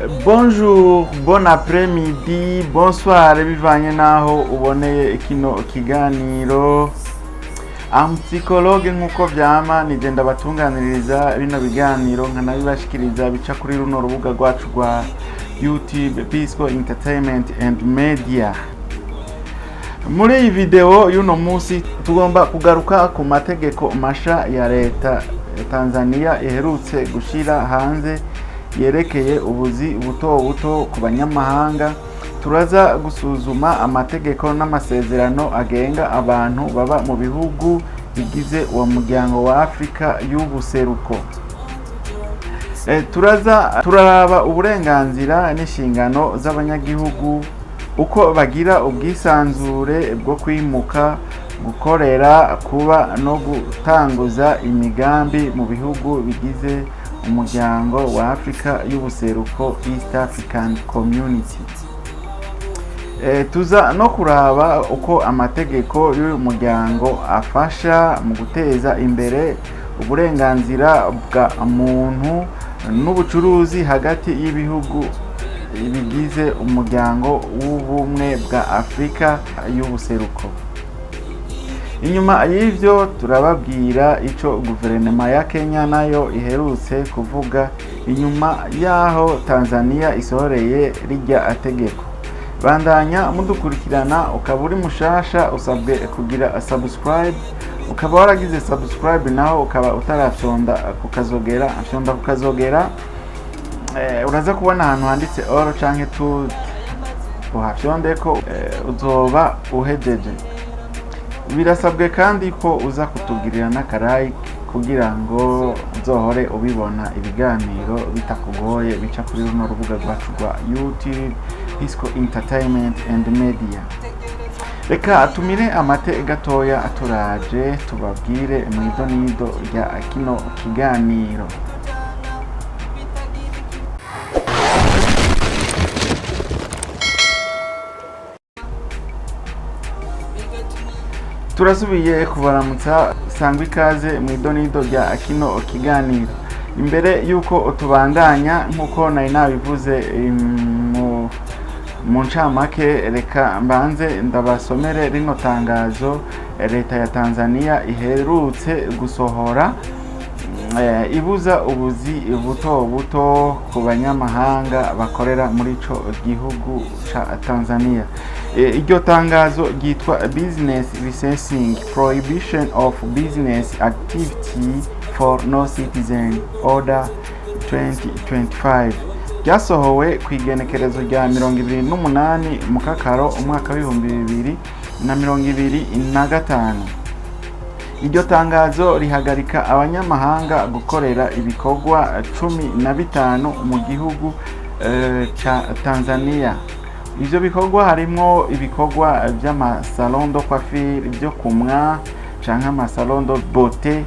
Bonjour, bon après-midi, bonsoir, bivanye n'aho uboneye kino kiganiro. Am psychologue, nk'uko vyama nije ndabatunganiriza bino biganiro nkanabibashikiriza, bica kuri runo rubuga rwacu rwa YouTube, Pisco Entertainment and Media. Muri iyi video y'uno munsi tugomba kugaruka ku mategeko masha ya leta ya Tanzania iherutse gushira hanze yerekeye ubuzi buto buto ku banyamahanga. Turaza gusuzuma amategeko n'amasezerano agenga abantu baba mu bihugu bigize uwo muryango wa Afrika y'Ubuseruko. Turaza turaraba uburenganzira n'inshingano z'abanyagihugu, uko bagira ubwisanzure bwo kwimuka, gukorera, kuba no gutanguza imigambi mu bihugu bigize umuryango wa Afrika y'Ubuseruko, East African Community. Tuza no kuraba uko amategeko y'uyu muryango afasha mu guteza imbere uburenganzira bwa muntu n'ubucuruzi hagati y'ibihugu bigize umuryango w'Ubumwe bwa Afrika y'Ubuseruko. Inyuma y'ivyo turababwira ico guverinoma ya Kenya nayo iherutse kuvuga inyuma y'aho Tanzania isohoreye rirya tegeko. Bandanya mudukurikirana. Ukaba uri mushasha, usabwe kugira subscribe. Ukaba waragize subscribe naho ukaba utarafyonda kukazogera, fyonda kukazogera. Uraza kubona ahantu handitse all canke tout, uhafyondeko, uzoba uhejeje. Birasabwe kandi ko uza kutugirira n'aka like kugira ngo uzohore ubibona ibiganiro bitakugoye bica kuri runo rubuga rwacu rwa YouTube, Pisco Entertainment and Media. Reka tumire amate gatoya, turaje tubabwire mu idonido rya kino kiganiro. Turasubiye kubaramutsa, sangwa ikaze mu idonido rya kino kiganiro. Imbere y'uko tubandanya, nk'uko nari nabivuze mu ncamake, reka mbanze ndabasomere rino tangazo leta ya Tanzania iherutse gusohora, ibuza ubuzi buto buto ku banyamahanga bakorera muri ico gihugu ca Tanzania. Iryo tangazo ryitwa Business Licensing, Prohibition of Business Activity for No Citizen Order 2025, ryasohowe ku igenekerezo rya 28 Mukakaro umwaka w'2025. Iryo tangazo rihagarika abanyamahanga gukorera ibikorwa 15 mu gihugu ca Tanzania. Ivyo bikorwa harimwo ibikorwa vy'ama salon de coiffure, byo kumwa, canke ama salon de beauté,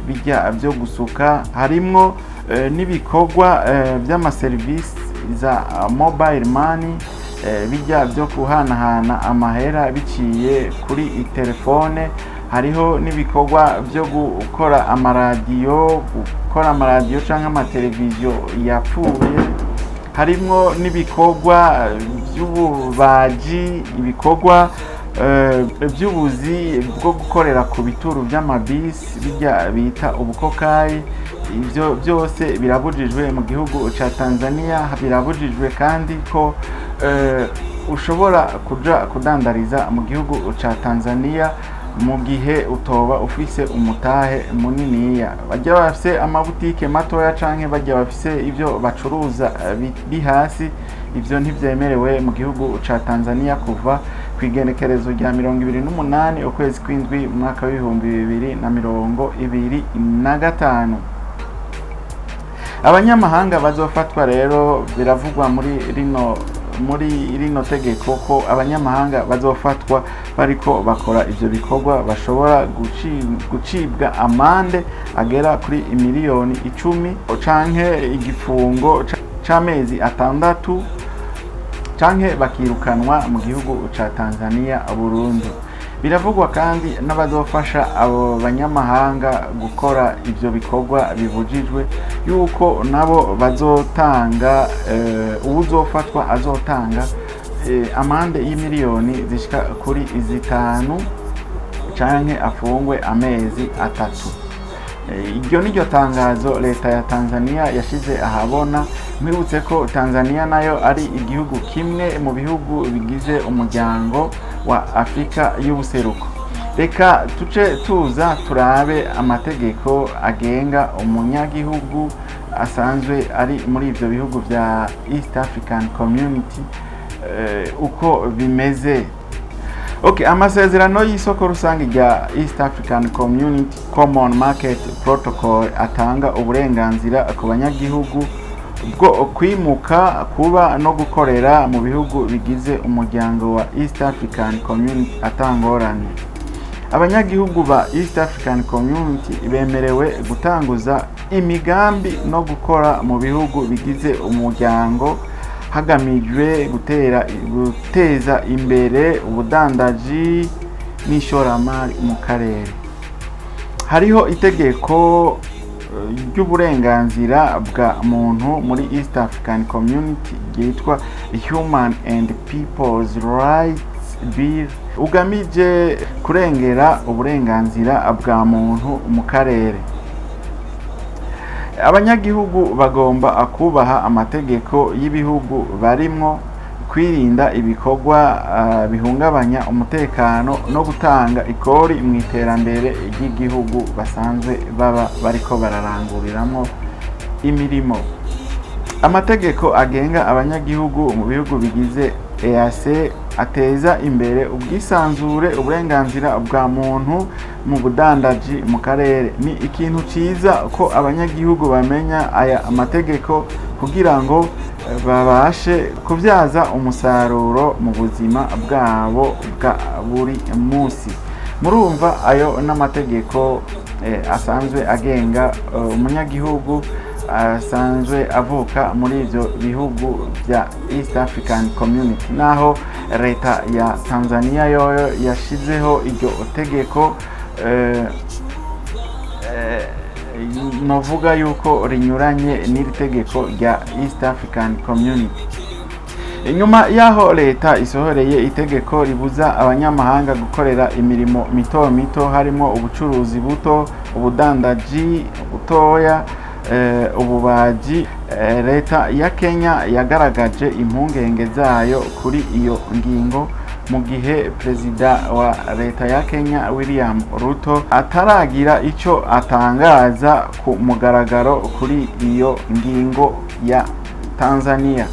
bijya vyo gusuka. Harimwo n'ibikorwa vy'amaserivisi za mobile money, bijya byo kuhanahana amahera biciye kuri telefone. Hariho n'ibikorwa byo gukora amaradiyo, gukora amaradiyo canke amateleviziyo yapfuye. Harimwo n'ibikorwa by'ububaji, ibikorwa by'ubuzi bwo gukorera ku bituro by'amabisi, bijya bita ubukokayi. Ibyo byose birabujijwe mu gihugu ca Tanzania. Birabujijwe kandi ko ushobora kuja kudandariza mu gihugu ca Tanzania mu gihe utoba ufise umutahe muniniya. Bajya bafise amabutike matoya canke bajya bafise ivyo bacuruza biri hasi, ivyo ntivyemerewe mu gihugu ca Tanzania kuva ku igenekerezo rya 28 ukwezi kw'indwi mu mwaka w'2025. Abanyamahanga bazofatwa rero, biravugwa muri rino tegeko ko abanyamahanga bazofatwa bariko bakora ivyo bikorwa bashobora gucibwa amande agera kuri miliyoni 10 canke igifungo c'amezi 6 canke bakirukanwa mu gihugu ca Tanzania burundu. Biravugwa kandi n'abazofasha abo banyamahanga gukora ivyo bikorwa bibujijwe, yuko nabo bazotanga, uwuzofatwa azotanga amande y'imiliyoni zishika kuri 5 canke afungwe amezi 3. Iryo ni ryo tangazo leta ya Tanzania yashize ahabona. Mwibutse ko Tanzania nayo ari igihugu kimwe mu bihugu bigize Umuryango wa Afurika y'Ubuseruko. Reka tuce tuza turabe amategeko agenga umunyagihugu asanzwe ari muri ivyo bihugu vya East African Community, uko bimeze. Okay, amasezerano y'isoko rusange rya East African Community Common Market Protocol atanga uburenganzira ku banyagihugu bwo kwimuka, kuba no gukorera mu bihugu bigize umuryango wa East African Community atangorane. Abanyagihugu ba East African Community bemerewe gutanguza imigambi no gukora mu bihugu bigize umuryango, hagamijwe guteza imbere ubudandaji n'ishoramari mu karere. Hariho itegeko ry'uburenganzira bwa muntu muri East African Community ryitwa Human and People's Rights Bill, ugamije kurengera uburenganzira bwa muntu mu karere. Abanyagihugu bagomba kubaha amategeko y'ibihugu barimwo, kwirinda ibikorwa bihungabanya umutekano no gutanga ikori mu iterambere ry'igihugu basanzwe baba bariko bararanguriramwo imirimo. Amategeko agenga abanyagihugu mu bihugu bigize EAC ateza imbere ubwisanzure, uburenganzira bwa muntu mu budandaji mu karere. Ni ikintu ciza ko abanyagihugu bamenya aya amategeko kugira ngo babashe kubyaza umusaruro mu buzima bwabo bwa buri munsi. Murumva ayo n'amategeko asanzwe agenga umunyagihugu asanzwe avuka muri ivyo bihugu bya East African Community, naho leta ya Tanzania yoyo yashizeho iryo tegeko, novuga yuko rinyuranye n'iri tegeko rya East African Community. Inyuma y'aho leta isohoreye itegeko ribuza abanyamahanga gukorera imirimo mito mito, harimo ubucuruzi buto, ubudandaji butoya, ububaji, leta ya Kenya yagaragaje impungenge zayo kuri iyo ngingo, mu gihe perezida wa leta ya Kenya William Ruto ataragira icyo atangaza ku mugaragaro kuri iyo ngingo ya Tanzania.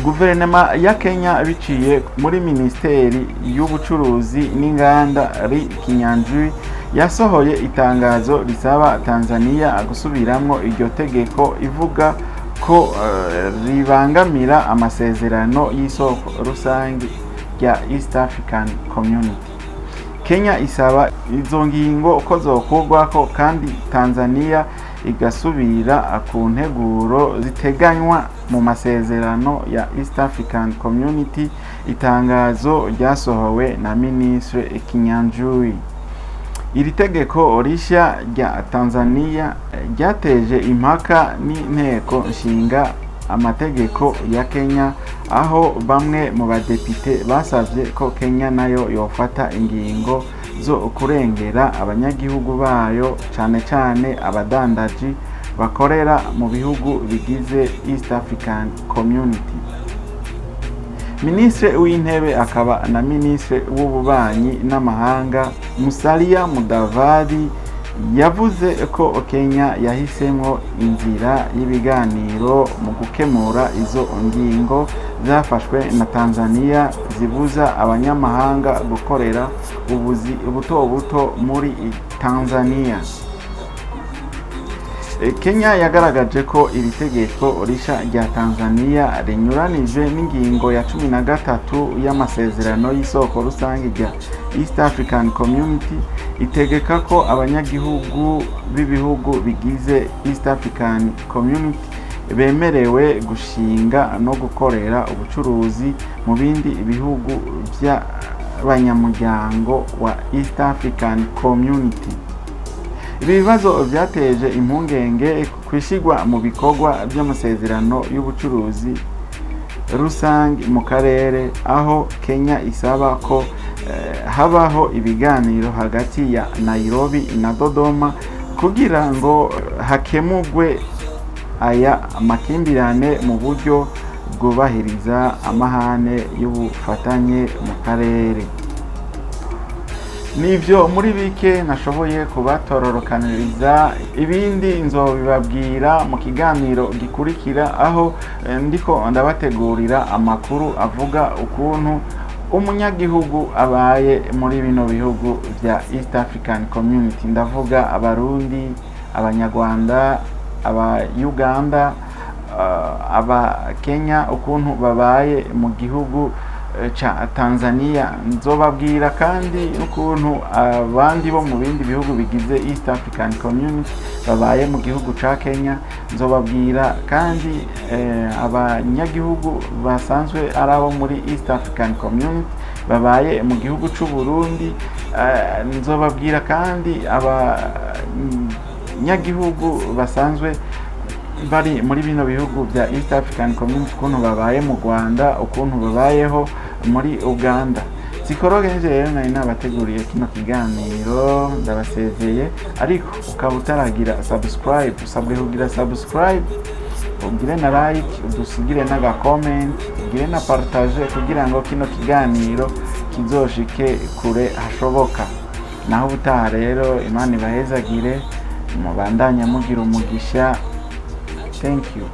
Guverinoma ya Kenya, biciye muri Minisiteri y'Ubucuruzi n'Inganda Lee Kinyanjui, yasohoye itangazo risaba Tanzania gusubiramwo iryo tegeko, ivuga ko ribangamira amasezerano y'isoko rusange rya East African Community. Kenya isaba izo ngingo ko zokurwako kandi Tanzania igasubira ku nteguro ziteganywa mu masezerano ya East African Community. Itangazo ryasohowe na Minisitiri Kinyanjui. Iri tegeko rishya rya Tanzania ryateje impaka n'inteko nshinga amategeko ya Kenya, aho bamwe mu badepite basabye ko Kenya nayo yofata ingingo zo kurengera abanyagihugu bayo, cane cane abadandaji bakorera mu bihugu bigize East African Community. Minisitiri w'Intebe akaba na Minisitiri w'Ububanyi n'Amahanga Musalia Mudavadi yavuze ko Kenya yahisemo inzira y'ibiganiro mu gukemura izo ngingo zafashwe na Tanzania zibuza abanyamahanga gukorera ubuzi buto buto muri Tanzania. Kenya yagaragaje ko iri tegeko risha rya Tanzania rinyuranije n'ingingo ya 13 y'amasezerano y'isoko rusange rya East African Community, itegeka ko abanyagihugu b'ibihugu bigize East African Community bemerewe gushinga no gukorera ubucuruzi mu bindi bihugu. Vya nk'abanyamuryango wa East African Community. Ibi bibazo byateje impungenge ku ishyirwa mu bikorwa by'amasezerano y'ubucuruzi rusange mu karere, aho Kenya isaba ko habaho ibiganiro hagati ya Nairobi na Dodoma kugira ngo hakemurwe aya makimbirane mu buryo bwubahiriza amahame y'ubufatanye mu karere. Nibyo muri bike nashoboye kubatororokaniriza. Ibindi nzobibabwira mu kiganiro gikurikira, aho ndiko ndabategurira amakuru avuga ukuntu umunyagihugu abaye muri bino bihugu bya East African Community. Ndavuga Abarundi, Abanyarwanda, Aba-Uganda, Aba-Kenya, ukuntu babaye mu gihugu ca Tanzania. Nzobabwira kandi n'ukuntu abandi bo mu bindi bihugu bigize East African Community babaye mu gihugu ca Kenya. Nzobabwira kandi abanyagihugu basanzwe ari abo muri East African Community babaye mu gihugu c'u Burundi. Nzobabwira kandi abanyagihugu basanzwe bari muri bino bihugu bya East African Community ukuntu babaye mu Rwanda, ukuntu babayeho muri Uganda. Psychologue nije rero nari nabateguriye kino kiganiro, ndabasezeye. Ariko ukaba utaragira subscribe, usabwe kugira subscribe, ugire na like, udusigire n'aga comment, ugire na partage kugira ngo kino kiganiro kizoshike kure hashoboka. Naho ubutaha rero, Imana ibahezagire, mubandanye mugira umugisha. Thank you.